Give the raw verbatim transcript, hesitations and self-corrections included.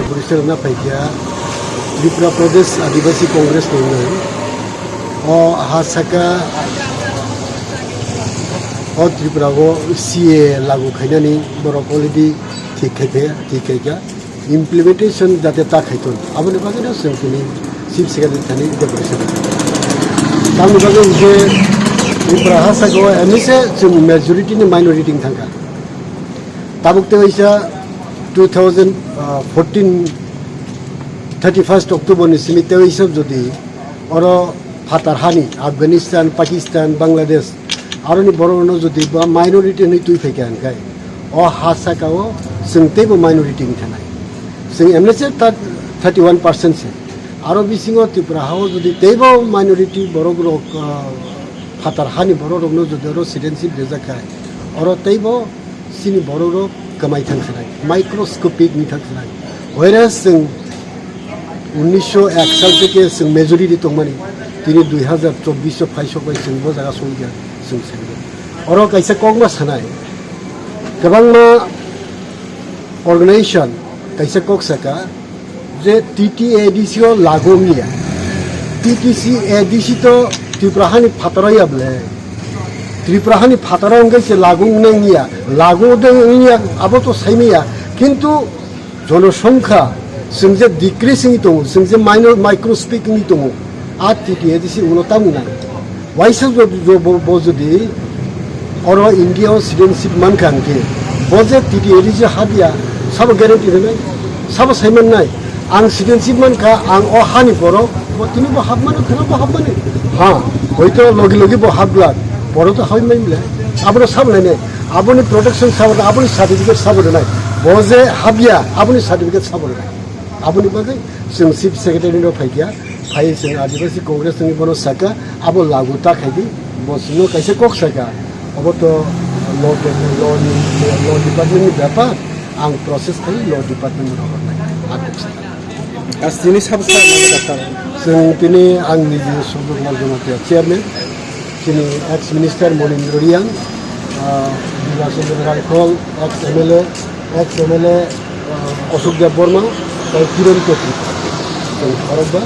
Bwrwi selengna phaikha Tripura Pradesh Adivasi Congress ni wngwi. O ha saka o Tripura o C A A lagu khainani borok already thik khai phaikha, thik khaikha. Implementation jate ta khaiton, aboni bagwino chwng tini Chief Secretary thani deputation. Tamni bagwi hinkhe Tripura ha saka o M S A chwng majority ni minority wng thangkha. Tabuk tei waisa two thousand fourteen thirty first October ni simi tei waisa jodi oro phatar hani Afghanistan, Pakistan, Bangladesh aroni borok rokno jodi ba minority hinwi twi phaikha hinkhai o ha saka o chwng teibo minority wngkha nai. Chwng M S A ta thirty one percent se. Aro bisingo Tripura ha o jodi teibo minority borok rok, ah, phatar hani borok rokno jodi oro citizenship rijak khai oro teibo chini borok rok kwmai thang khnai, microscopic ni thang khnai. Whereas chwng unnisho ek sal theke chwng majority tongmani, tini dui hazar chobbish o phaisok bai chwng bo jaga songya chwng sengya. Oro kaisa kokma sanai, kwbangma organization kaisa kok saka, je T T A D C o lagu wngya. T T C A D C to Tripura hani phataro ya bwle. Tripura hani phataro wngkhe se lagu wngnai wngya. Lagu de wngya, abo to saimaya. Kintu jonosongkha, chwng je decrease wngwi tongo, chwng je minor microscopic wngwi tongo, a T T A D C ulo tamo nai. Waisa jo-, jo-, bo, bo jodi oro India o citizenship mankha hwnkhe, bo je T T A D C habya, sabo guarantee rwnai, sabo saiman nai. Ang citizenship mankha, ang o hani borok, bo tini bo hapmano, kheno bo hapmani. Ha, hoito logi logi bo hapglak, borok to hapmani le. Abono sabo nainai, aboni protection sabo, aboni certificate sabo rwnai. Bo je habya, aboni certificate sabo rwnai. Aboni bagwi chwng Chief Secretary no phaikha, phai chwng Adivasi Congress ni bono saka, abo lagu ta khaidi, bo chwngno kaisa kok saka, abo to law, law ni, law department ni bepar, ang process khai law department no rohornai, ang kok saka. As tini sabo sa ma saka. Chwng tini ang niji Subodh Kumar Jamatia chairman, chini ex minister Monindra Reang, ah, Bimal Chandra Raikhol, ex M L A, ex M L A, ah, Ashok Dev Barma, tei Kiran Kotri. Chwng khorokba